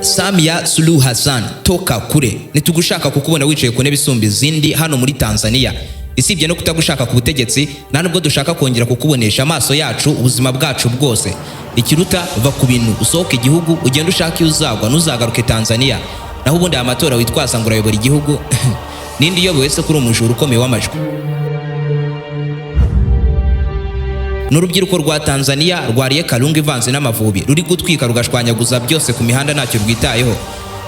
Samia Suluhu Hassan, toka kure, ntitugushaka kukubona wicaye ku ntebe isumba izindi hano muri Tanzania. Isibye no kutagushaka ku butegetsi, nta nubwo dushaka kongera kukubonesha amaso yacu ubuzima bwacu bwose. Ikiruta, va ku bintu, usohoke igihugu, ugende ushake iyo uzagwa, ntuzagaruke Tanzania. Naho ubundi aya matora witwaza ngo urayobora igihugu, ninde uyobowe se kuri umujura ukomeye w'amajwi? Ni urubyiruko rwa Tanzania rwariye karungu ivanze n'amavubi, ruri gutwika rugashwanyaguza byose ku mihanda, ntacyo rwitayeho.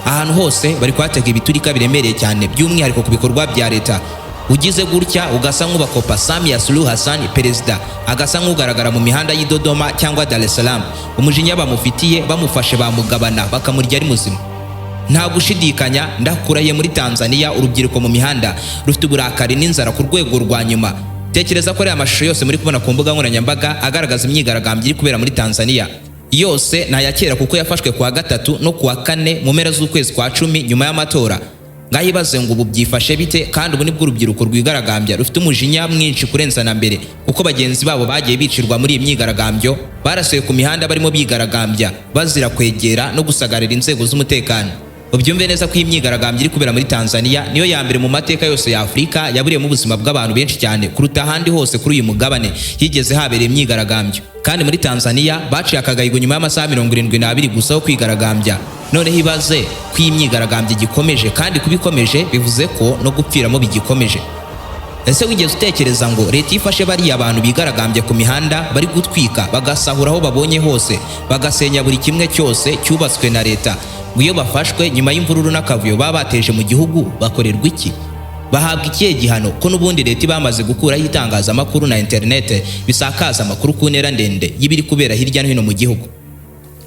Ahantu hose bari kuhatega ibiturika biremereye cyane, by'umwihariko ku bikorwa bya leta. Ugize gutya ugasa nk'ubakopa Samia Suluhu Hassan perezida, agasa nk'ugaragara mu mihanda y'i Dodoma cyangwa Dar es Salaam, umujinya bamufitiye bamufashe bamugabana bakamurya ari muzima. Nta gushidikanya, ndakurahiye, muri Tanzania urubyiruko mu mihanda rufite uburakari n'inzara ku rwego rwa nyuma. Tekereza ko ariya mashusho yose muri kubona ku mbuga nkoranyambaga agaragaza imyigaragambyo iri kubera muri Tanzania yose ni aya kera, kuko yafashwe kuwa gatatu no kuwa kane mu mpera z'ukwezi kwa 10 nyuma y'amatora. Ngaho ibaze ngo ubu byifashe bite? Kandi ubu nibwo urubyiruko rwigaragambya rufite umujinya mwinshi kurenza na mbere, kuko bagenzi babo bagiye bicirwa muri iyi myigaragambyo, barasuye ku mihanda barimo bigaragambya, bazira kwegera no gusagarira inzego z'umutekano. Ubyumve neza ko iyi myigaragambyo iri kubera muri Tanzania niyo ya mbere mu mateka yose ya Afurika yaburiyemo ubuzima bw'abantu benshi cyane kuruta ahandi hose kuri uyu mugabane higeze habereye imyigaragambyo. Kandi muri Tanzania baciye akagahigo nyuma y'amasaha 72 gusa yo kwigaragambya. Noneho ibaze ko iyi myigaragambyo igikomeje, kandi kuba ikomeje bivuze ko no gupfiramo bigikomeje. Ese wigeze utekereza ngo leta ifashe bariya abantu bigaragambya ku mihanda, bari gutwika bagasahura aho babonye hose, bagasenya buri kimwe cyose cyubatswe na leta, ngo iyo bafashwe nyuma y'imvururu n'akavuyo baba bateje mu gihugu bakorerwa iki? Bahabwa ikihe gihano, ko n'ubundi leta bamaze gukuraho itangazamakuru na interinete bisakaza amakuru ku ntera ndende y'ibiri kubera hirya no hino mu gihugu?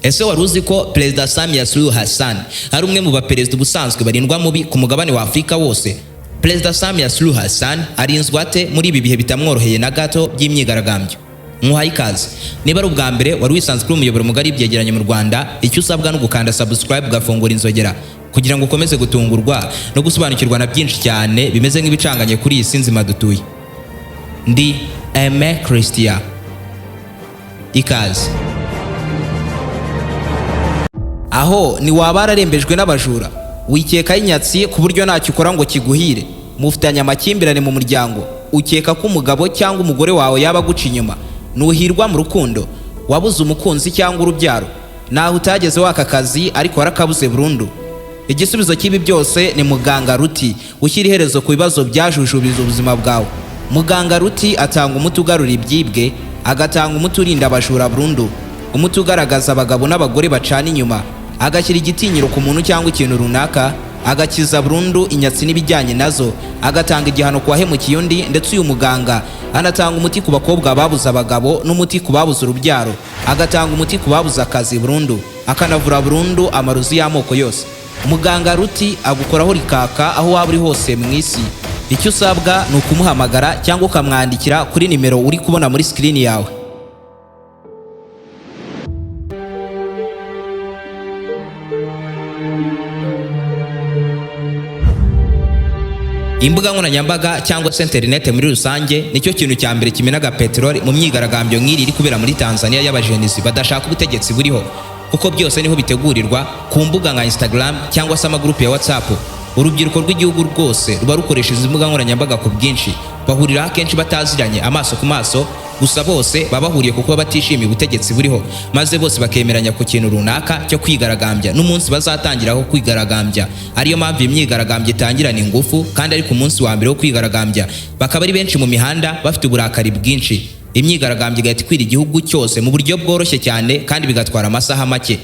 Ese wari uzi ko Perezida Samia Suluhu Hassan ari umwe mu baperezida ubusanzwe barindwa mubi ku mugabane wa Afurika wose? Perezida Samia Suluhu Hassan arinzwe ate muri ibi bihe bitamworoheye na gato by'imyigaragambyo? Nkuhaye ikaze. Niba ari ubwa mbere wari wisanzwe kuri umuyoboro mugari w'ibyegeranyo mu Rwanda, icyo usabwa ni ugukanda subscribe, ugafungura inzogera kugira ngo ukomeze gutungurwa no gusobanukirwa na byinshi cyane bimeze nk'ibicanganye kuri iyi si nzima dutuye. Ndi Aime Christian, ikaze. Aho ni waba wararembejwe n'abajura, wikekaho inyatsi ku buryo ntacyo ukora ngo kiguhire, mufitanye amakimbirane mu muryango, ukeka ko umugabo cyangwa umugore wawe yaba aguca inyuma, nuhirwa mu rukundo, wabuze umukunzi cyangwa urubyaro, naho utageze waka akazi ariko warakabuze burundu. Igisubizo cy'ibi byose ni Muganga Ruti, ushyira iherezo ku bibazo byajujubiza ubuzima bwawe. Muganga Ruti atanga umuti ugarura ibyibwe, agatanga umuti urinda abajura burundu, umuti ugaragaza abagabo n'abagore bacana inyuma, agashyira igitinyiro ku muntu cyangwa ikintu runaka, agakiza burundu inyatsi n'ibijyanye nazo, agatanga igihano ku wahemukiye undi. Ndetse uyu muganga anatanga umuti ku bakobwa babuze abagabo n'umuti ku babuze urubyaro, agatanga umuti ku babuze akazi burundu, akanavura burundu amarozi y'amoko yose. Muganga Ruti agukoraho rikaka aho waba uri hose mu isi. Icyo usabwa ni ukumuhamagara cyangwa ukamwandikira kuri nimero uri kubona muri sikirini yawe. Imbuga nkoranyambaga cyangwa se interinete muri rusange nicyo kintu cya mbere kimenaga peteroli mu myigaragambyo nk'iri iri kubera muri Tanzania y'abajenizi badashaka ubutegetsi buriho, kuko byose niho bitegurirwa, ku mbuga nka Instagram cyangwa se amagurupe ya WhatsApp. Urubyiruko rw'igihugu rwose ruba rukoresha izi mbuga nkoranyambaga ku bwinshi, bahuriraho akenshi bataziranye amaso ku maso, gusa bose baba bahuriye ku kuba batishimiye ubutegetsi buriho, maze bose bakemeranya ku kintu runaka cyo kwigaragambya n'umunsi bazatangiraho kwigaragambya. Ariyo mpamvu iyi myigaragambyo itangirana ingufu, kandi ari ku munsi wa mbere wo kwigaragambya bakaba ari benshi mu mihanda bafite uburakari bwinshi. Imyigaragambyo igahita ikwira igihugu cyose mu buryo bworoshye cyane, kandi bigatwara amasaha make,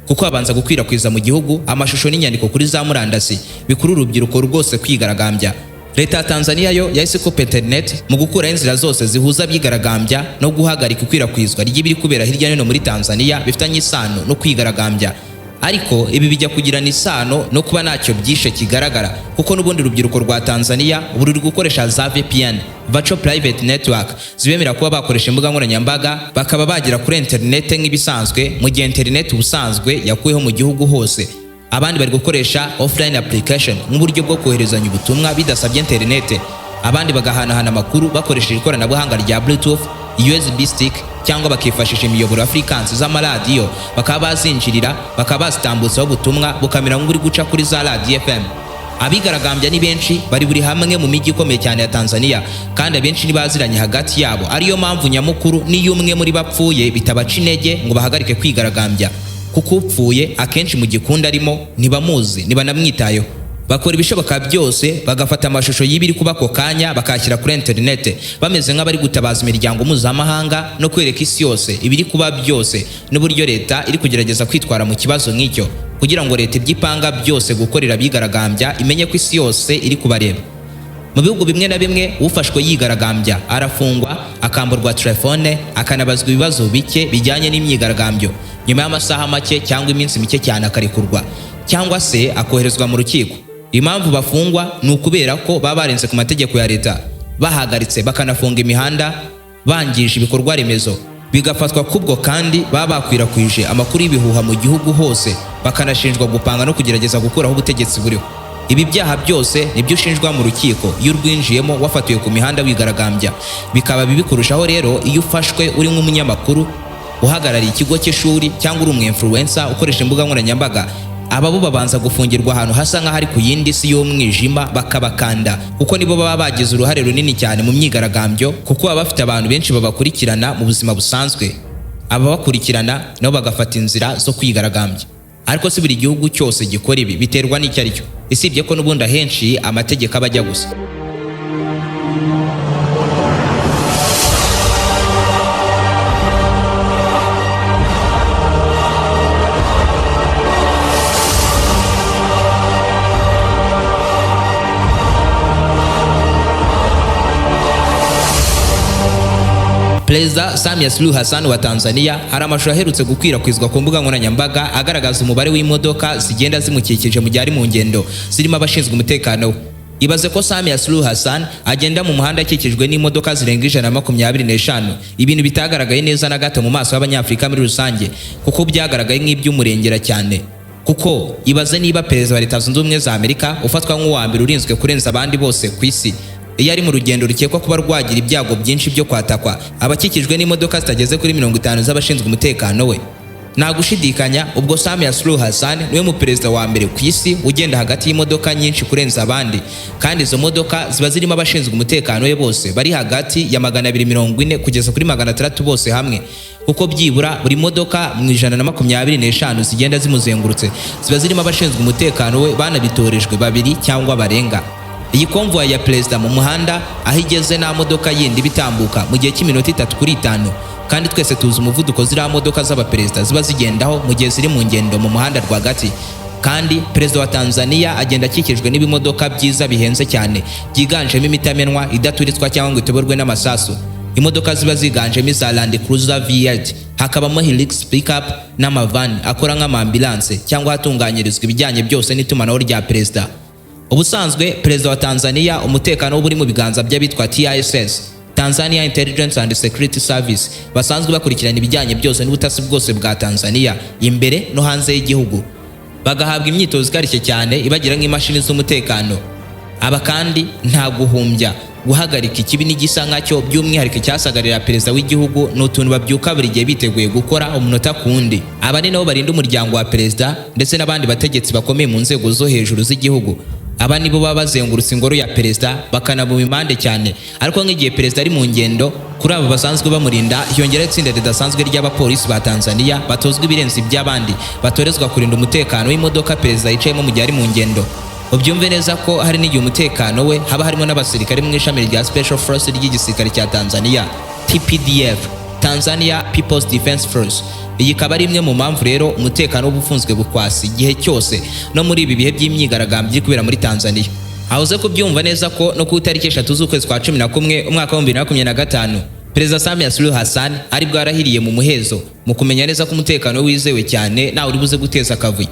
kuko babanza gukwirakwiza mu gihugu amashusho n'inyandiko kuri za murandasi bikurura urubyiruko rwose kwigaragambya. Leta ya Tanzania yo yahise ikopa internet mu gukuraho inzira zose zihuza abigaragambya no guhagarika ikwirakwizwa ry'ibiri kubera hirya no hino muri Tanzania bifitanye isano no kwigaragambya. Ariko ibi bijya kugirana isano no kuba ntacyo byishe kigaragara, kuko n'ubundi urubyiruko rwa Tanzania ubu ruri gukoresha za VPN, Virtual Private Network, zibemerera kuba bakoresha imbuga nkoranyambaga bakaba bagera kuri interinete nk'ibisanzwe, mu gihe interinete ubusanzwe yakuweho mu gihugu hose. Abandi bari gukoresha offline application nk'uburyo bwo koherezanya ubutumwa bidasabye interinete, abandi bagahanahana amakuru bakoresheje ikoranabuhanga rya Bluetooth, USB stick cyangwa bakifashisha imiyoboro ya frequency z'amaradiyo, bakaba bazinjirira, bakaba bazitambutsaho ubutumwa bukamera nk'uri guca kuri za radiyo FM. Abigaragambya ni benshi, bari buri hamwe mu mijyi ikomeye cyane ya Tanzania, kandi abenshi ntibaziranye hagati yabo, ariyo mpamvu nyamukuru n'iyo umwe muri bapfuye bitabaca intege ngo bahagarike kwigaragambya, kuko upfuye akenshi mu gikundi arimo ntibamuzi, ntibanamwitayeho. Bakora ibishoboka byose bagafata amashusho y'ibiri kuba ako kanya, bakayashyira kuri interinete, bameze nk'abari gutabaza imiryango mpuzamahanga no kwereka isi yose ibiri kuba byose n'uburyo leta iri kugerageza kwitwara mu kibazo nk'icyo, kugira ngo leta ibyo ipanga byose gukorera abigaragambya imenye ko isi yose iri kubareba. Mu bihugu bimwe na bimwe, ufashwe yigaragambya arafungwa, akamburwa telefone, akanabazwa ibibazo bike bijyanye n'imyigaragambyo. Nyuma y'amasaha make cyangwa iminsi mike cyane akarekurwa cyangwa se akoherezwa mu rukiko. Impamvu bafungwa ni ukubera ko baba barenze ku mategeko ya leta, bahagaritse bakanafunga imihanda, bangije ibikorwa remezo, bigafatwa kubwo kandi baba bakwirakwije amakuru y'ibihuha mu gihugu hose, bakanashinjwa gupanga no kugerageza gukuraho ubutegetsi buriho. Ibi byaha byose nibyo ushinjwa mu rukiko iyo urwinjiyemo wafatiwe ku mihanda wigaragambya. Bikaba bibi kurushaho rero iyo ufashwe uri nk'umunyamakuru uhagarariye ikigo cy'ishuri cyangwa uri umu-influencer ukoresha imbuga nkoranyambaga. Aba bo babanza gufungirwa ahantu hasa nk'aho ari ku yindi si y'umwijima, bakabakanda, kuko nibo baba bagize uruhare runini cyane mu myigaragambyo, kuko baba bafite abantu benshi babakurikirana mu buzima busanzwe. Ababakurikirana nabo bagafata inzira zo kwigaragambya. Ariko si buri gihugu cyose gikora ibi, biterwa n'icyo ari cyo, isibye ko n'ubundi ahenshi amategeko aba ajya gusa. Perezida Samia Suluhu Hassan wa Tanzania, hari amashusho aherutse gukwirakwizwa ku mbuga nkoranyambaga agaragaza umubare w'imodoka zigenda zimukikije mu gihe ari mu ngendo, zirimo abashinzwe umutekano we. Ibaze ko Samia Suluhu Hassan agenda mu muhanda akikijwe n'imodoka zirenga 125, ibintu bitagaragaye neza na gato mu maso y'Abanyafurika muri rusange, kuko byagaragaye nk'iby'umurengera cyane. Kuko ibaze niba perezida wa Leta Zunze Ubumwe za Amerika, ufatwa nk'uwa mbere urinzwe kurenza abandi bose ku isi, iyo ari mu rugendo rukekwa kuba rwagira ibyago byinshi byo kwatakwa, aba akikijwe n'imodoka zitageze kuri 50 z'abashinzwe umutekano we. Nta gushidikanya ubwo Samia Suluhu Hassan niwe mu perezida wa mbere ku isi ugenda hagati y'imodoka nyinshi kurenza abandi, kandi izo modoka ziba zirimo abashinzwe umutekano we bose bari hagati ya 240 kugeza kuri 600 bose hamwe, kuko byibura buri modoka mu 125 zigenda zimuzengurutse ziba zirimo abashinzwe umutekano we banabitorejwe, babiri cyangwa barenga. Iyi convoy ya perezida mu muhanda aho igeze nta modoka yindi bitambuka mu gihe cy'iminota 3 kuri 5, kandi twese tuzi umuvuduko ziriya modoka z'abaperezida ziba zigendaho mu gihe ziri mu ngendo mu muhanda rwagati. Kandi perezida wa Tanzania agenda akikijwe n'ibimodoka byiza bihenze cyane, byiganjemo imitamenwa idaturitswa cyangwa ngo itoborwe n'amasasu. Imodoka ziba ziganjemo iza Land Cruiser V8, hakabamo Hilux pickup n'amavani akora nk'amambulanse cyangwa ahatunganyirizwa ibijyanye byose n'itumanaho rya perezida. Ubusanzwe perezida wa Tanzania umutekano we uri mu biganza by'abitwa TISS, Tanzania Intelligence and Security Service, basanzwe bakurikirana ibijyanye byose n'ubutasi bwose bwa Tanzania imbere no hanze y'igihugu, bagahabwa imyitozo ikarishye cyane ibagira nk'imashini z'umutekano. Aba kandi nta guhumbya guhagarika ikibi n'igisa nkacyo, by'umwihariko icyasagarira perezida w'igihugu, ni utuntu babyuka buri gihe biteguye gukora umunota ku wundi. Aba ni nabo barinda umuryango wa perezida ndetse n'abandi bategetsi bakomeye mu nzego zo hejuru z'igihugu. Aba nibo baba bazengurutse ingoro ya perezida, bakanabuma impande cyane. Ariko nk'igihe perezida ari mu ngendo, kuri aba basanzwe bamurinda hiyongeraho itsinda ridasanzwe ry'abapolisi ba Tanzania batozwa ibirenze iby'abandi, batorezwa kurinda umutekano w'imodoka perezida yicayemo mu gihe ari mu ngendo. Ubyumve neza ko hari n'igihe umutekano we haba harimo n'abasirikare mu ishami rya Special Force ry'igisirikare cya Tanzania, TPDF, Tanzania People's Defense Force. Iyi ikaba ari imwe mu mpamvu rero umutekano w'ubufunzwe bukwasi igihe cyose, no muri ibi bihe by'imyigaragambyo iri kubera muri Tanzania. Aho uze kubyumva neza ko no ku itariki 3 z'ukwezi kwa 11 umwaka wa 2025, Perezida Samia Suluhu Hassan ari bwo yarahiriye mu muhezo, mu kumenya neza ko umutekano we wizewe cyane, ntawe uri buze guteza akavuyo.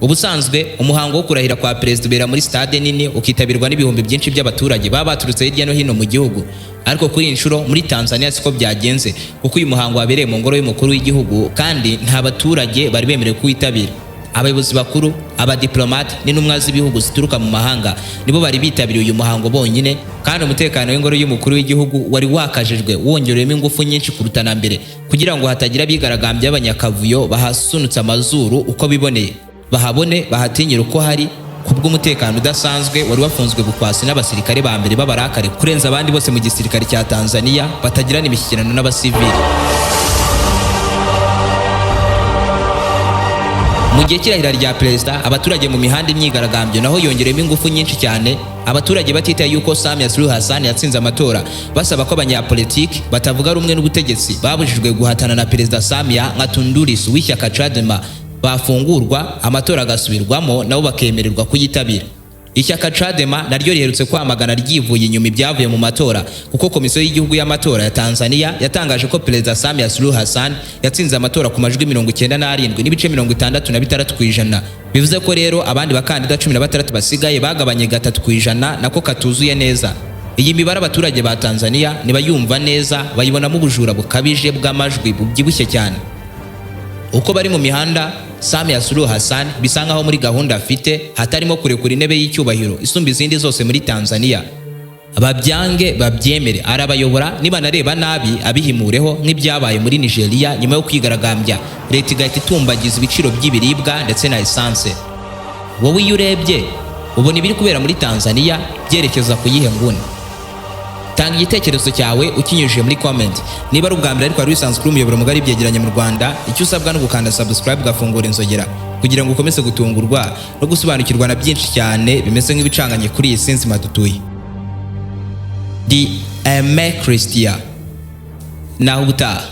Ubusanzwe umuhango wo kurahira kwa perezida ubera muri stade nini, ukitabirwa n'ibihumbi byinshi by'abaturage baba baturutse hirya no hino mu gihugu. Ariko kuri iyi nshuro muri Tanzania siko byagenze, kuko uyu muhango wabereye mu ngoro y'umukuru w'igihugu kandi nta baturage bari bemerewe kuwitabira. Abayobozi bakuru, abadiplomate n'intumwa z'ibihugu zituruka mu mahanga nibo bari bitabiriye uyu muhango bonyine, kandi umutekano w'ingoro y'umukuru w'igihugu wari wakajijwe, wongerewemo ingufu nyinshi kuruta na mbere, kugira ngo hatagira abigaragambya b'abanyakavuyo bahasunutse amazuru uko biboneye, bahabone bahatinyira uko hari, kubw'umutekano udasanzwe wari wafunzwe bukwasi n'abasirikare ba mbere b'abarakare kurenza abandi bose mu gisirikare cya Tanzania, batagirana imishyikirano n'abasivili. Mu gihe cy'irahira rya perezida, abaturage mu mihanda imyigaragambyo naho yongereyemo ingufu nyinshi cyane. Abaturage batitaye yuko Samia Suluhu Hassan yatsinze amatora, basaba ko abanyapolitiki batavuga rumwe n'ubutegetsi babujijwe guhatana na perezida Samia nka Tundu Lissu w'ishyaka Chadema bafungurwa, amatora agasubirwamo nabo bakemererwa kuyitabira. Ishyaka Chadema naryo riherutse kwamagana ryivuye inyuma ibyavuye mu matora, kuko komisiyo y'igihugu y'amatora ya Tanzania yatangaje ko perezida Samia Suluhu Hassan yatsinze amatora ku majwi 97.66%. Bivuze ko rero abandi bakandida 16 basigaye bagabanye 3% nako katuzuye neza. Iyi mibare abaturage ba Tanzania nibayumva neza bayibonamo ubujura bukabije bw'amajwi bubyibushye cyane. Uko bari mu mihanda, Samia Suluhu Hassan bisa nkaho muri gahunda afite hatarimo kurekura intebe y'icyubahiro isumba izindi zose muri Tanzania. Babyange babyemere, arabayobora, nibanareba nabi abihimureho nk'ibyabaye muri Nigeria nyuma yo kwigaragambya leta igahita itumbagiza ibiciro by'ibiribwa ndetse na essence. Wowe iyo urebye ubona ibiri kubera muri Tanzania byerekeza ku yihe nguni? Tanga igitekerezo cyawe ukinyujije muri comment. Niba ari ubwa mbere ariko wari wisanzwe kuri umuyoboro mugari byegeranye mu Rwanda, icyo usabwa ni ugukanda subscribe ugafungura inzogera kugira ngo ukomeze gutungurwa no gusobanukirwa na byinshi cyane bimeze nk'ibicanganye kuri iyi si nzima dutuye. Di Aime Christian, naho ubutaha.